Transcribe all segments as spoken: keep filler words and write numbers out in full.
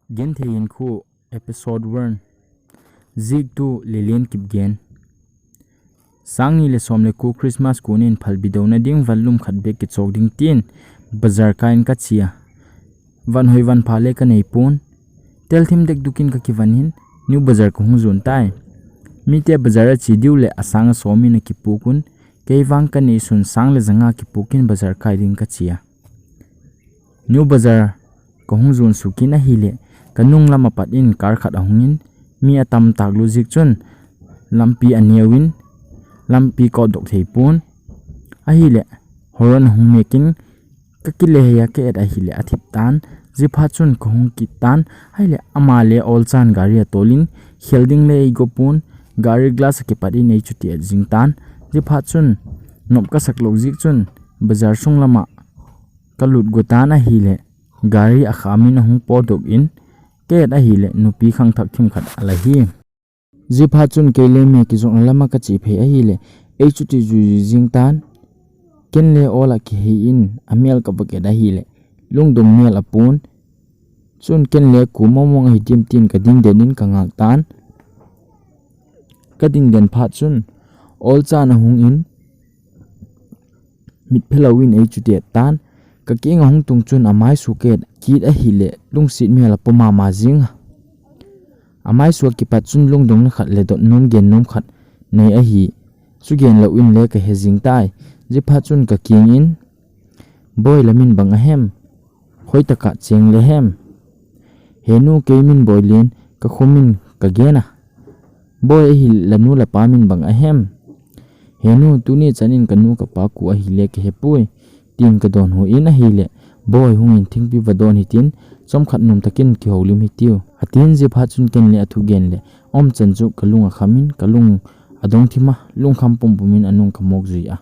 Genthei Hinkho, Episode one. Ziektu Lelen Kipgen. Sang ni le som le ko Christmas kunin phalbi douna ding vanlum khat bek kichok ding tin bazar kaiyin kachea. Van hoi van pha le kanei pon. Telthim dekdukin kakivanin New Bazar kahung jon tai. Mite bazar ache diu le asang asomin akipukun, kei vang kanei sun sang le janga kipukin bazar kai ding kachea. New Bazar kahung jon sukin ahile, kanung lam apat in car khat ahungin, mi atam tak lou ziek chun, lampi aneovin, lampi kot dok thei pon. Ahile, horn ahung mekin, kakile hei a ka-et ahile athip tan, ziephat chun kahung kit tan, ahile ama le olchan gari atolin, khel ding le eigo pon, gari glass akipat in eichuti et jing tan, ziephat chun, nop kasak lou ziek chun, bazar sung lama kalut go tan ahile, gari akhamin ahung potdoh in, ka-et ahile, nupi khangthak themkhat ala hi. Ziephat chun kei le me kijotna lama kache phei ahile, eichuti jui jing tan, ken le ol akihei in, amel kava et ahile, lungdong mel apon, chun ken le ku momong ahi tim tin kading den in kangak tan, kading den phat chun, olchan ahungin, mitphe louvin eichuti et tan, kakeng ahung tung chun amaisu ka-et kit ahile, lungset mel apo mama jing a. Amaisu akipat chun lungdong na khat le dot nom gen nom khat nei ahi, chu gen louvin le kahe jing tai, ziephat chun kakeng in, Boi, la min bang ahem? Hoitaka cheng le hem? He nu, kei min Boilen, kakho min kagen a. Boi, ahi la nu la pa min bang ahem? He nu, tuni chanin kanu kapa ku ahile kahepoi, tin kadonhu in ahile, Boi, hungin thingpi vadon hitin, chomkhat nom takin kihoulim hitiu. Atin ziephat chun ken le athu gen le, aumchan chu kalung akhamin, kalung adong thim a, lungkham pumpumin anung kamok jui a.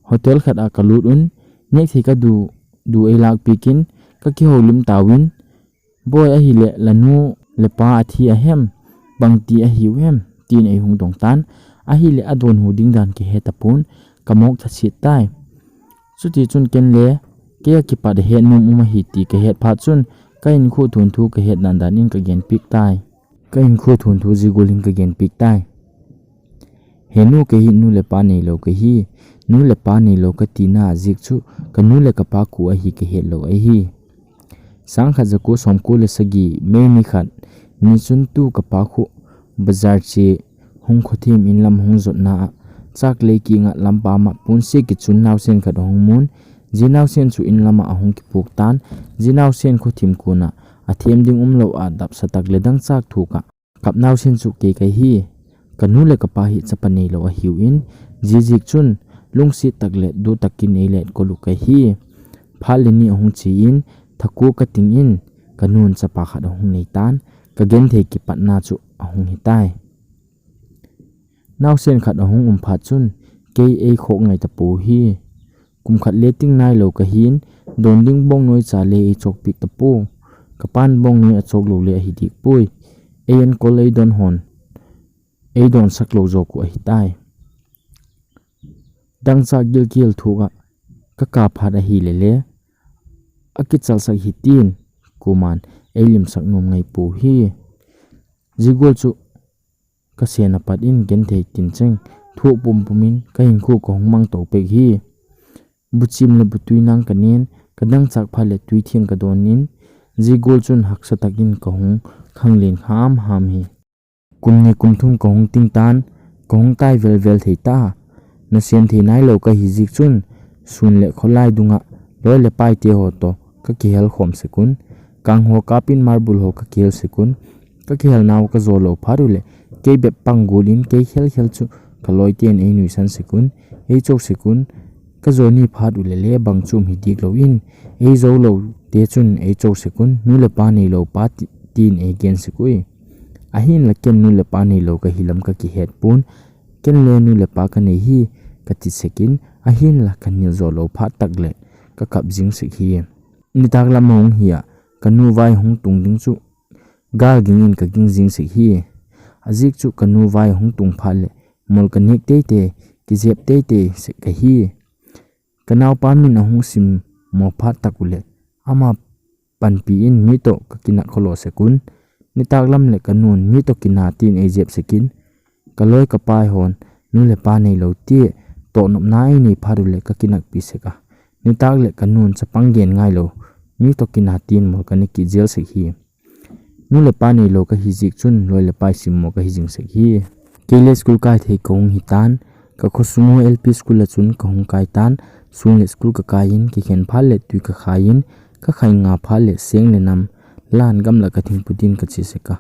Hotel khat a kalut un, nekthei kadu, du eilakpikin, kakihoulim tauvin, Boi, ahile la nu le pa athi ahem, bangti ahiu hem, tin eihung dong tan, ahile adonhu ding dan kahe tapon, kamok thaset tai. Chuti chun ken le, kei akipat ahet nom um ahi ti kahet phat chun, kahinkho thunthu kahet dan dan in kagenpeh tai. Kahinkho thunthu Ziegol in kagenpeh tai. He nu, kei hi nu le pa neilou kahi, nu le pa neilou katina ziek chu, kanu le kapa ku ahi kahet lou ahi. Sangkhat jako somko le sagi May ni khat, ni chun tu kapa khu bazar che hung khothem in lam hung jotna a, chaklei kinga lampa ma ponse kichun naosen khat ahung mun, ji naosen chu in lama ahung kipuk tan, ji naosen khothim kona athem ding umlou a dapsa tak le dangchak thuk a, kap naosen chu kei kahi, kanu le kapa hi chapa neilou ahiuvin, ji ziek chun lungset tak le duh takin eilet kol u kahi. Phat le ni ahung che in, thaku kating in, kanun chapa khat ahung nei tan, kagenthei kipatna chu ahung hitai. Naosen khat ahung um phat chun, kei eikhok ngai tapou hi. Kum khat le ting nailou kahin, don ding bongnoi cha le eichokpeh tapou. Kapan bongnoi achok lou le ahi dikpoi. Ei enkol eidon hon, eidonsak lou jo khu ahitai. Dangchak gilkel thuk a kakap phat ahile le, akichalsak hitin, koiman eilimsak nom ngaipou hi. Ziegol chu kasen apat in genthei tincheng thuh pumpumin kahinkho kahung mangtou pek hi. Buchim le butui nang kanen, kadangchak phat le tui theng kadonin, Ziegol chun haksa takin kahung khanglen hamham hi. Kum ni kum thum kahung ting tan, kahung tai velvel thei ta. Nasem thei nailou kahi ziek chun, sun le kholai dunga loi le paite ho toh kakihel khom sekun, kang ho kapin marble ho kakihel sekun, kakihel nau kajo lou phat ule, kei bep panggol in kei khelkhel chu kaloiten einuisan sekun, eichok sekun, kajo ni phat ule le bang chu um hi diklou in, eijo lou te chun eichok sekun, nu le pa neilou pa ti, tin eigen sekui. Ahinla ken nu le pa neilou kahi lam kakihet pon, ken le nu le pa kanei hi kati sekin, ahinla kanil jo lou phat tak le kakap jing sek hi. Nitak lam ahung hi a, kanu vai hung tung ding chu gal ging in kaging jing sek hi. Aziek chu kanu vai hung tung phat le mol kanek teitei, kijep teitei sek kahi. Kanaopa min ahung simmo phat tak ule, ama panpi in mi toh ka kinak kholo sek un. Nitak lam le ka nun mi toh kina tin ei jep sek in. Ka loi ka pai hon, nu le pa nei lo ti, toh nopna ei nei phat u le ka kinakpi sek a. Nitak le ka nun chapang gen ngai lo, mi toh kina tin mol ka ni ki jel sek hi. Nu le pa nei lo ka hi jik chun, loi le pai sim mo ka hi jing sek hi. Kei le school kai thei ka hung hi tan, ka khosung u L P school a chun ka hung kai tan, sun le school ka kai in, ki khen phat le tui ka khai in, ka khai nga phat le seng le nam, lan gam la ka thingpu din ka chi sek a.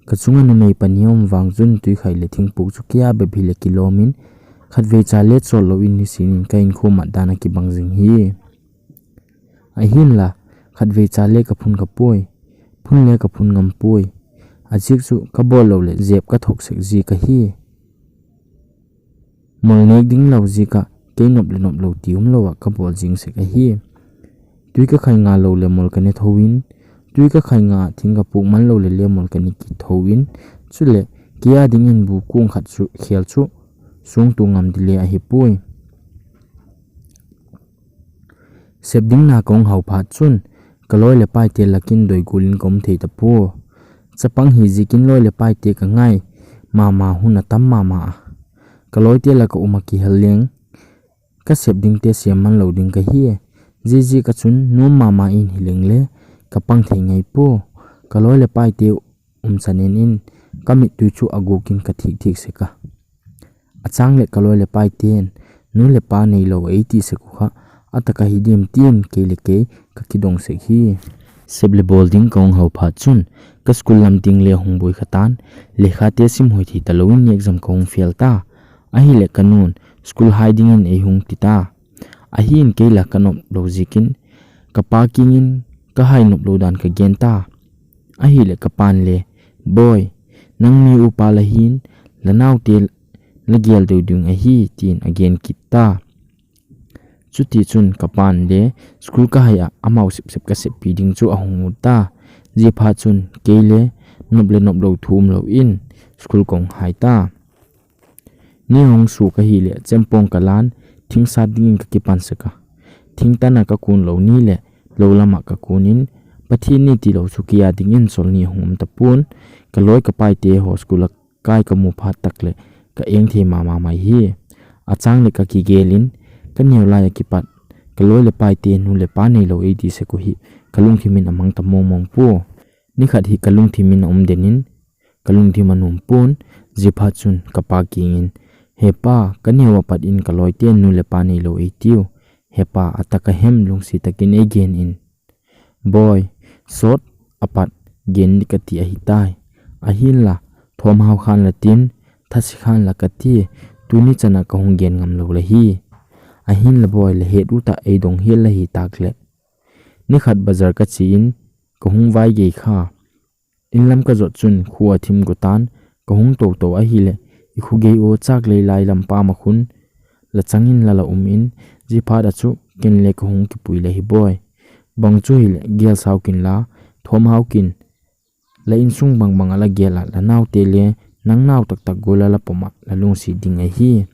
Ka chunga numei pani um vang chun tui khai le thingpuk chu kia bep hi le kilom in, khatvei cha le chol lo in ni sin in ka in kho mat dan a kibang jing hi. Ahin la, khatvei cha le ka phun ka pui, phun le ka phun ngam pui. A jik chu ka bol lo le jep ka thok sek ji ka hi. Mol nek ding lo ji ka, kei nop le nop lo ti um lo a ka bol jing sek a hi. Tui ka khai nga lo le mol ka ne tho in, tui ka khai nga thing ka puk man lo le le mol ka ni ki tho in, chu le kia ding in bu kung khat chu khel chu, sung tu ngam di le a hi pui. Sep ding na kong hau phat chun, ka loi le pai te lakin doi gul in kom thei ta pu. Chapang hi jikin loi le pai te ka ngai, mama hun a tam mama a. Ka loi te la ka um a ki hel leng, ka sep ding te siam man lo ding ka hi. Jiji ka chun, nu mama in hi leng le, ka pang thei ngai pu. Ka loi le pai te um chan in in, ka mit tui chu a guk in ka thik thik sek a. A chang le ka loi le pai ten, nu le pa nei lo ei ti sek u kha, a taka hi dim tin kei le kei ka kidong sek hi. Sep le bol ding ka hung hau phat chun, ka school lam ding le hung bui kha tan, lekha te sim hoi thei ta lo in exam ka hung fail ta. Ahi le ka nun, school hai ding in ei hung ti ta. Ahin kei la ka nop lo jikin, ka pa king in ka hai nop lo dan ka gen ta. Ahi le ka pan le, boy, nang mi upa la hin, la nau te la gel deu ding ahi, tin a gen kit ta. Chuti chun ka pan le, school ka hai a, amau sep sep ka sep pi ding chu a hung ut ta. Ji phat chun, kei le, nop le nop lo thu um lo in, school kong hai ta. Ni hung su ka hi le, chempong ka lan, thing sat ding in ka kipan sek a. Thing tan a ka kun lo ni le, lo lam a ka kun in, Pathen ni ti lo chu kia ding in sol ni hung um ta pun, ka loi ka pai te ho school a kai ka mu phat tak le, ka eng thei mama mai hi. A chang le ka ki gel in, ka neo lai a kipat, ka loi le pai te nu le pa nei lo ei ti sek u hi, ka lungthim in a mang ta mong mong pu. Ni khat hi ka lungthim in a um den in, ka lungthim a num pun, ji phat chun ka pa king in, he pa, ka neo a pat in ka loi te nu le pa nei lo ei tiu. He pa, a taka hem lungsi takin ei gen in. Boy, sot a pat gen ni ka ti ahi tai. Ahin la, thom hau khan la tin, thasi khan la ka ti, tuni chan a ka hung gen ngam lo la hi. Ahin la boy le het u ta ei dong hial la hi tak le. Ni khat bazar ka chi in, ka hung vai gei kha. In lam ka jot chun khu a thim gu tan, ka hung to to ahi le, i khu gei u chak lei lai lam pa ma khun, la chang in la la um in, ji phat a chu ken le ka hung kipui le hi boy. Bang chu hi le, gel sau kin la, thom hau kin, la insung bang bang a la gel a, la nau te le, nang nau tak tak gul a la pom a, la lungsi ding ahi.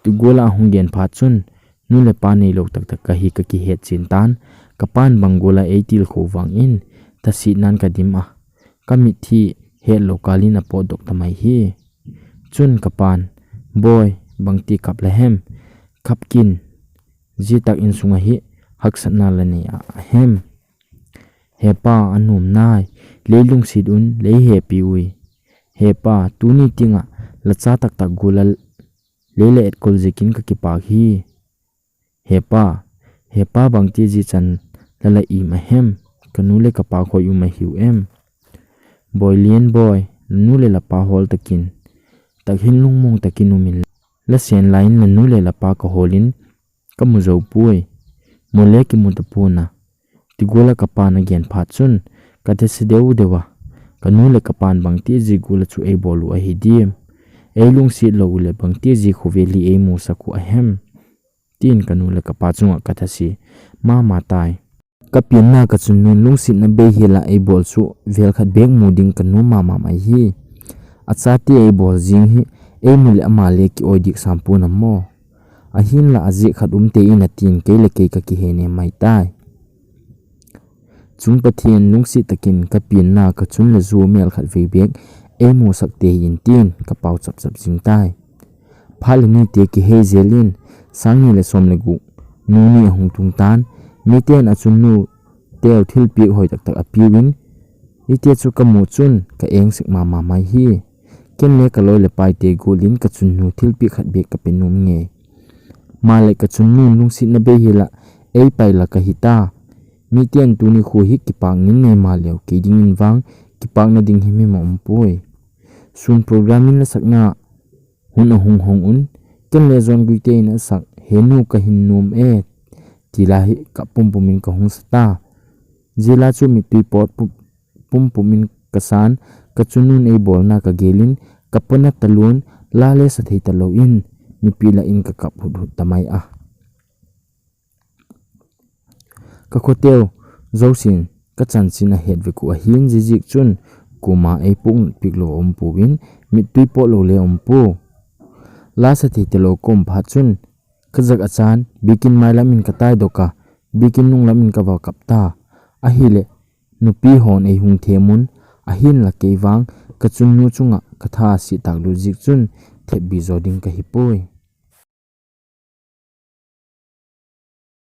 Tu gul a hung gen phat chun, nu le pa nei lo tak tak ka hi ka ki het chin tan, ka pan bang gul a ei til kho vang in, ta si nan ka dim a, ka mit thi het lo kal in a pot dok ta mai hi. Chun ka pan, boy, bang ti kap la hem, kap kin, ji tak insung a hi, haksatna la nei a hem. He pa, a num nai, lei lungsit un, lei hepi ui. He pa, tuni ting a, la cha tak tak gul a, lei la et kol zikin ka kipak hi. He pa, he pa bang ti ji chan la la im a hem, ka nu le ka pa khoi um a hiu em. Boy lien boy, la nu le la pa hol takin. Tak hin lungmong takin um in la sen lai in la nu le la pa ka hol in, ka mu zo pui. Mu le ki mu ta puna. Ti gul a ka pan a gen phat chun, ka thasi deu deu a. Ka nu le ka pan bang ti ji gul a chu ei bol u ahi dim. Ei lungsit lo u le bang ti ji khovel hi ei mu sak u a hem. Tin ka nu le ka pa chunga ka thasi mama tai. Ka pianna ka chun nun lungsitna bei hi la ei bol chu vel khat bek mu ding ka nu mama mai hi. A cha ti ei bol jing hi ei mu le ama le ki oi dik sam puna mo. Ahin la a ji khat um te in a tin kei le kei ka ki he ne mai tai. Chung Pathen lungset takin ka penna ka chun le ju mel khat vei bek ei musak tei in tin ka pao chap chap jing tai. Phat le ni te kihei jel in, sang ni le som le gup nu ni ahung tung tan, miten a chun nu teu thilpek hoi tak tak a piu in, hitia chu ka mu chun ka eng sik mama mai hi. Ken le ka loi le pai te gul in ka chun nu thilpek khat bek ka pe nom nge. Male ka chun nu lungsetna bei hi la, ei pai la ka hi ta. Miten tuni khu hi kipak ngin nei ma leu kei ding in vang, kipakna ding hi mi ma um poi. Sun program in la sakna hun ahung hong un, ken le John Guite in a sak, "He nu ka hin nom e," ti la hi ka pum pum in ka hung sa ta. Zila chu mittui pot pum, pum pum in ka san, ka chun nun ei bolna ka gel in, ka pona talun, la le sa thei ta lo in, mipi la in ka kap hut hut ta mai a. Ka khoteu jousen ka chanchin a het vek u ahin, zizik chun kuma ei pung pik lo um pu in, mittui pot lo le um pu. La sa thei ta lo kom phat chun, ka jak a chan, bikin mai lam in ka tai dok a, bikin nung lam in ka va kap ta. Ahile, nupi hon ei hung them un, ahin la kei vang, ka chun nu chunga ka tha si tak lu zik chun, thep bi zo ding ka hi poi.